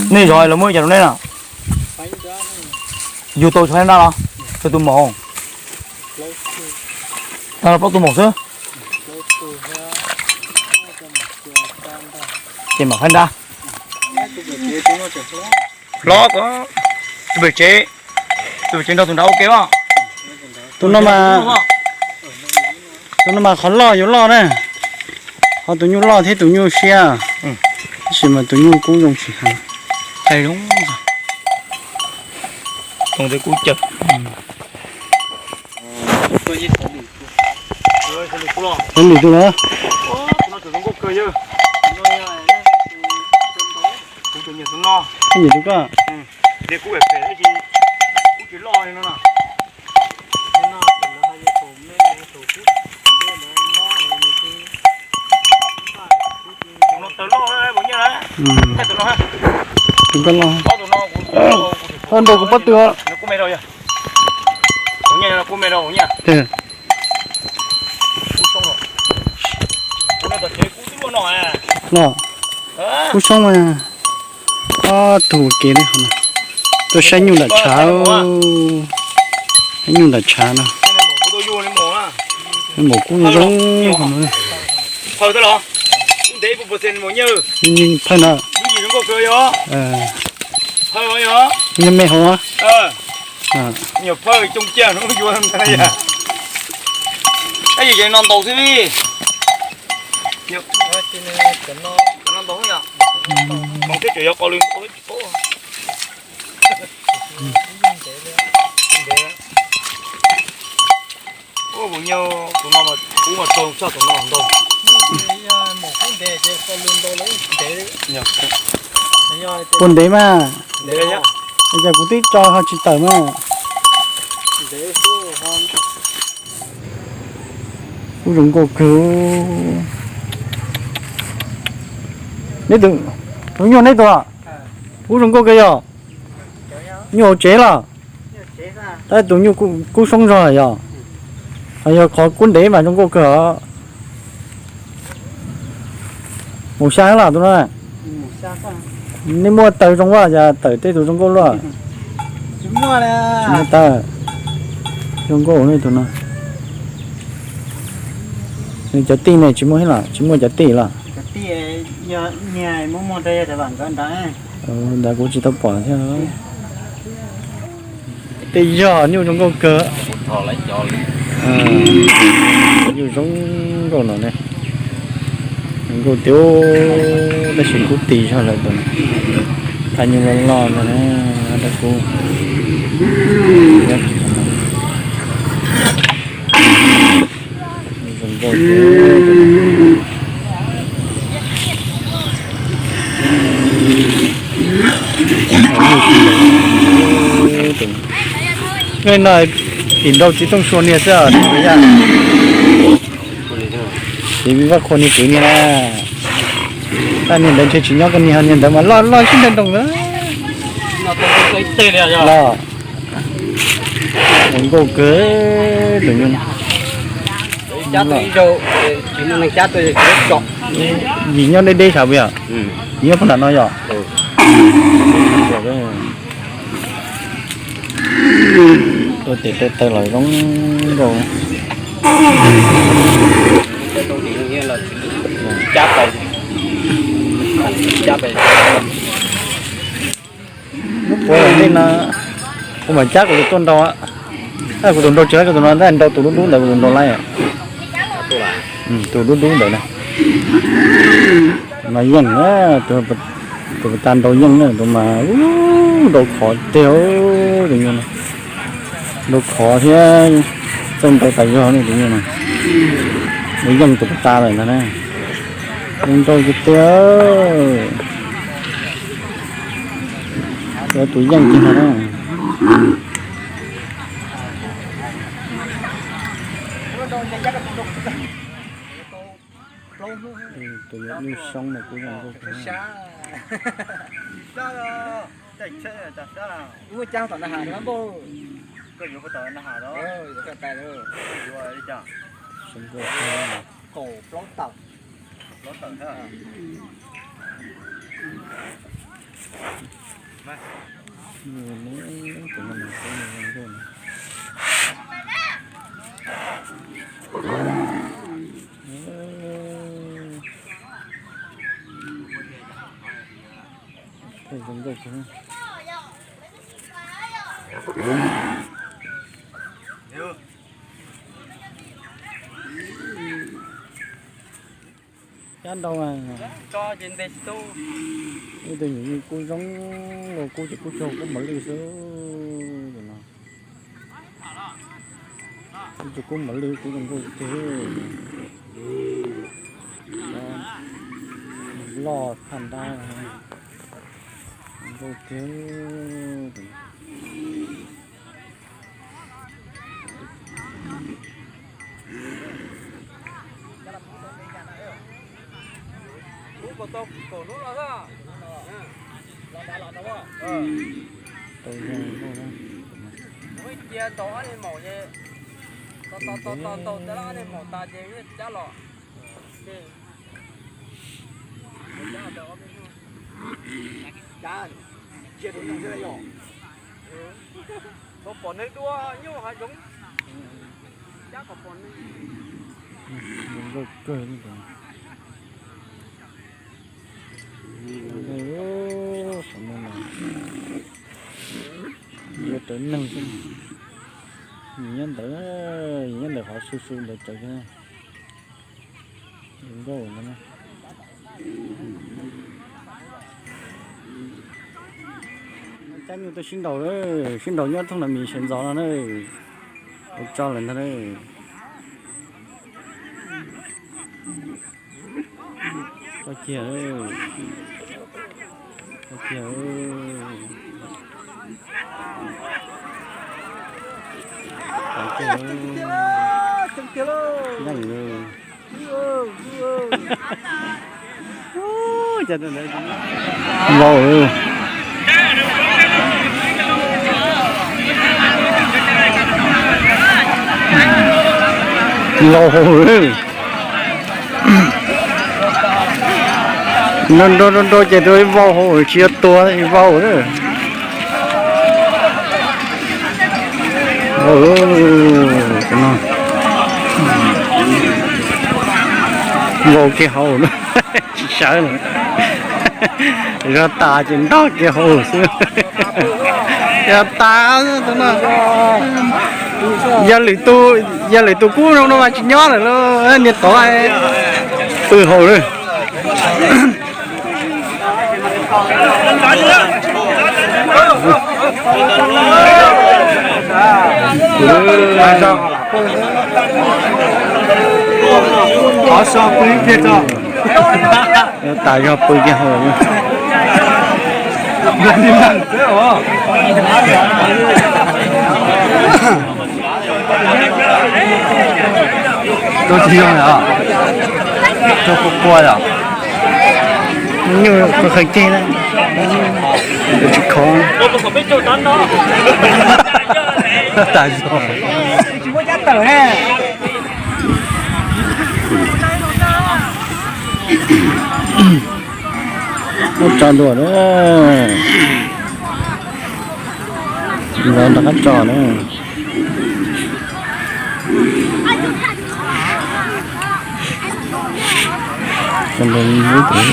Nej zov los muab cov rau nej na. Yug tau tshuav nrab los? Tshuav tus maum. Tau plaub tus maum xwb. Ces mam faib nrab. Hlob ko, tus pem tsev, tus pem tsev nrog tus nrad ua ke os. Tus no mas, tus no mas qhov loj yuav loj na. Qhov tus nyuj loj thiab tus nyuj siab, tab sis mas tus nyuj kub zoo tsis heev. Zoo, tus kub cawm. Tus lwm tus los? Kuv tus no. Nyiam tus koj. Tus koj loj. Nrau kuv pob tw. No, kub soob mas. Ob tug ua ke li, tuaj saib nyuj nram tshav, saib nyuj nram tshav no. Maum kub zoo zoo. Phawj no, me hauv. Tab sis no ntaus xwb li. No ntaus, tseem yog qos lwm. Tus no mas kub mas txog txog tus no ntau. Puas ntev mas? Cas kuv twb tso ho tsis tawm mas. Kub zoo nkauj kawg. Neb tus, tus nyuj neb tus, kub zoo nkauj kawg yog. Nyuj hauv tsev los? Tab tus nyuj kub soob zog yog. Ho yog qhov kub ntev mas zoo nkauj kawg os. Mus xya los tus no. Nej muaj taws zoo vaj cas tawm tej tus zoo nkauj luaj? Tsis muaj taws zoo nkauj tus no. Nws cov tij ne tsis muaj los, tsis muaj cov tij los? Ntawd kuv tsis tau pom thiab. Tej yog nyuj zoo nkauj kawg. Nyuj zoo nkauj no ne. Zoo nkauj tiag, tab sis kub ti zog lawm tus no. Thaij nyuj loj loj no ne, dab kub. Zoo nkauj tiag. Nej no tim nraud txiv Tooj Sua niag xwb os, Yaj? Txiv Vaj Qhua niag kwv niag na. Tab niag ntawd ntshe tsis nyob koj niag, niag ntawd mas loj loj sib nrag nroos na. Los, zoo nkauj kawg tus nyuj. Yim nyob deb deb sav puas yog? Yim nyob puag nram no yog? Ua tes taw taw los zoo nkauj. Lub puav li no, kuv mam cab kuv tus tuaj nrau. Kuv tus nrau tsis laib, kuv tus no ntag, nrau tus dub dub ntawd kuv tus nrau laib. Tus dub dub ntawd na. Mas yeej na, tus puas tas nrau yeej na, tus mas nrau khov tiag, tus nyuj no. Nrau khov thiab txawj nrau tas zog ne tus nyuj no. Nrau yeej tus puas tas lawm ntag na. Nrau nrau tiag tiag. Cov tus yeej kiag no na. Tus nyuj soob no kuj zoo nkauj kawg. Zoo nkauj kawg. Cab ntau, ib tug nyuam nyuj kub zoo los kub ces kub tsaug kub mos lwj xwb no. Kub tsaug kub mos lwj kub zoo nkauj tiag. Loj thaj nrab, zoo nkauj tiag. Cia ntaus ob niag maum, ntaus ntaus ntaus ob niag maum tas ces cab los. Tau pom neeg dua nyuj hav zoov, cab kom pom neeg. Zoo nkauj kawg li. Ua rawv neeg xwb. Nyob ntawd, nyob ntawm qhov su su ntawd tsaws thiab. Zoo nkauj no. Cab nyuj tuaj sib nraus, sib nraus nyob thooj na mis sawv ntxov no na. Ua tso lawm ntag na. Koj kiag, koj kiag, koj kiag, yeej. Vau, vau hauv. Nrau nrau nrau ces tus vau hauv tsis yog tuag, vau lawm. Vau kiag hauv, tsis sawv lawm. Zog tas ces nrog kiag hauv xwb. Zog tas tus no. Yog lwm tus, yog lwm tus kub zoo no mas tsis nyob lawm lauj, niag tod pw hauv lawm. Qhov so pw kiag tso. Tas zog pw kiag hauv. Rau tsis zoo yom? Rau quaj quaj yom? Nyuj qhov qhov ceg na, tsis khov. Tas zog. Muab tso dua na. Los nrog qab tso na. Tso nrog ib tus.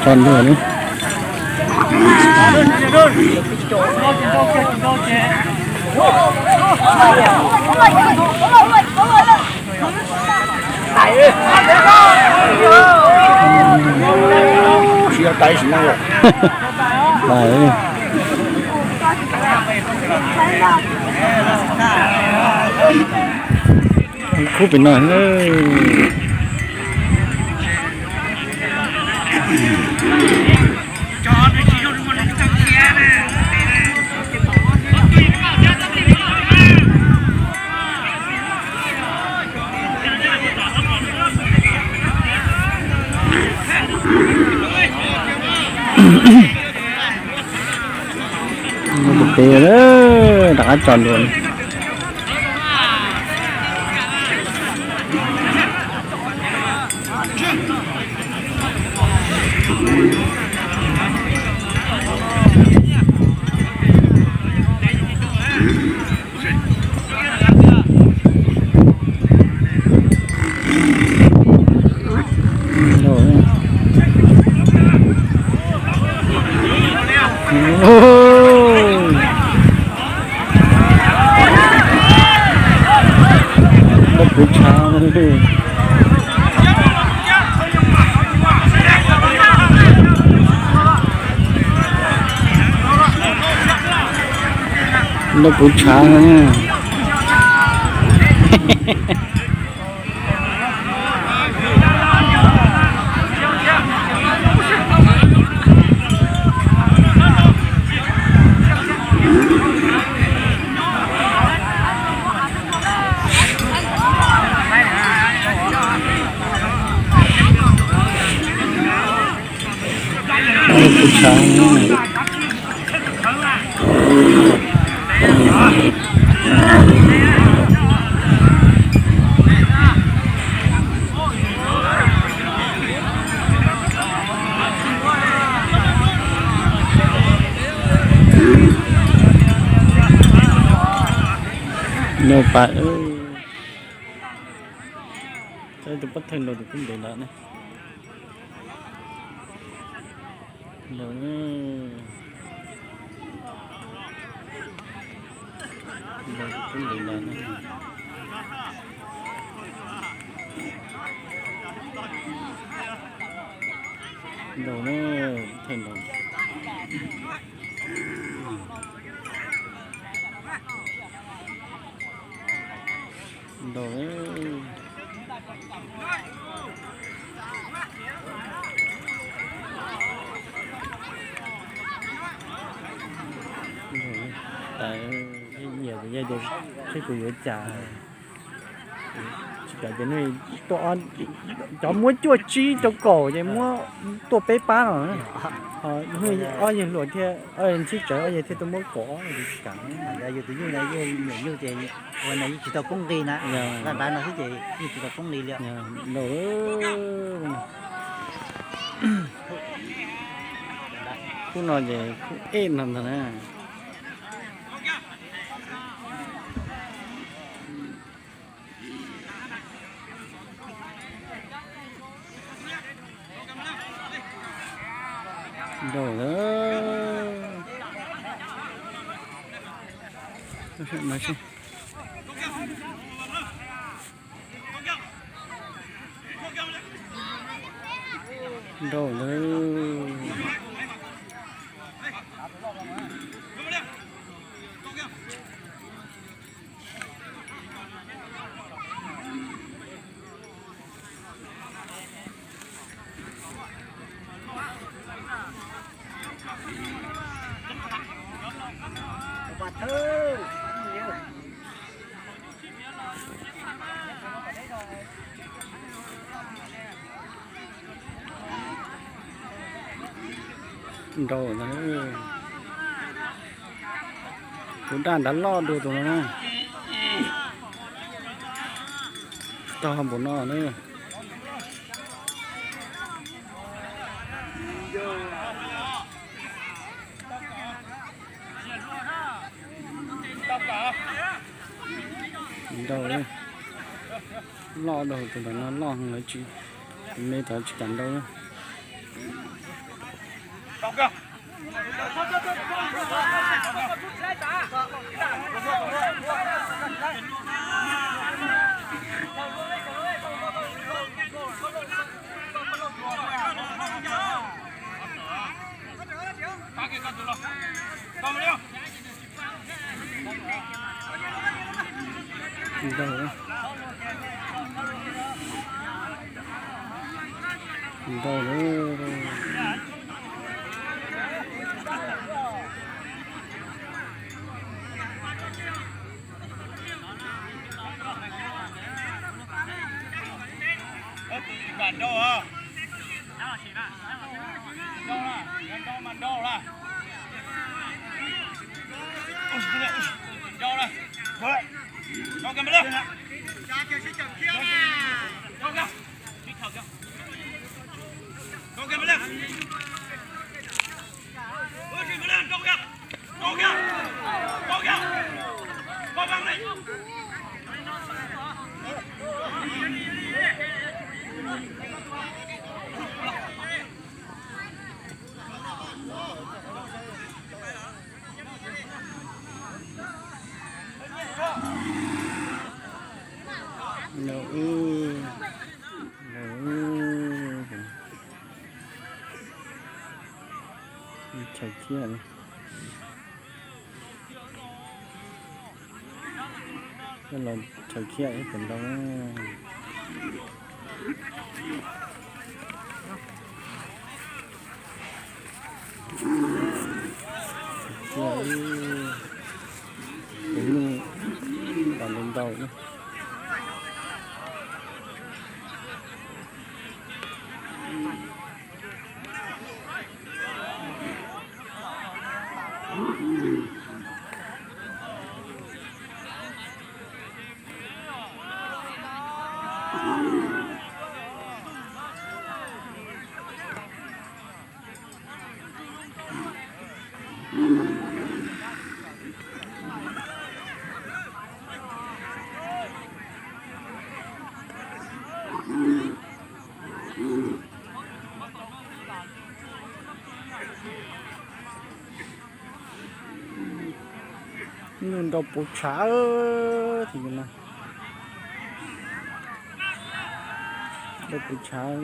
Tso nrog na. Tsis yog tais sim neej. Khub pem no. Ces rov qab tso dua. Loj puv tshav. Loj puv tshav. Loj puv tshav. Nyob pas, tus pov thawj nrog tus kub ntev ntawd ne. Nrog, nrog tus kub ntev ntawd ne. Nrog ne, pov thawj nrog. Nrog, tas nyiam tias yog tias seb kuv yuav cas. Tsis kam ces nws tuaj, cov muab cuaj tsib rau kaum ces muab tuaj peb pab no. Ho nws ob yawg hluas thiab, ntsib tsawv ob yawg thiaj tuaj muab kaum, tsis kam. Yus tus nyuj no yus niam nyuj ces ua no yeej tsis tau poob nqi na, nqa nrad no xwb ces yeej tsis tau poob nqi li. Khub no ces khub ej no ntag na. Nrog lawm. Nrog lawm. Nrog na. Tus daj nrad loj dua tus no na. Tog npaum no na. Nrau, loj dua tus ntawm no loj heev lawv tsis, tus me tod tsis kam nrau. Nrau, nrau lawm. Lawv ub, lawv ub, chaw khiab, los chaw khiab ib tus ntoo. Tus nyuj ntas ntau ntau na. Nyuj nrau puv tshav, tus no nrau puv tshav.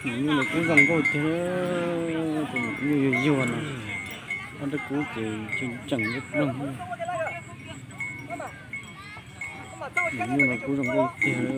Nyuj los kuj zoo nkauj tiag, tus nyuj yuag yuag no, ob rab kub ces tseem tseem ploog. Nyuj los kuj zoo nkauj tiag.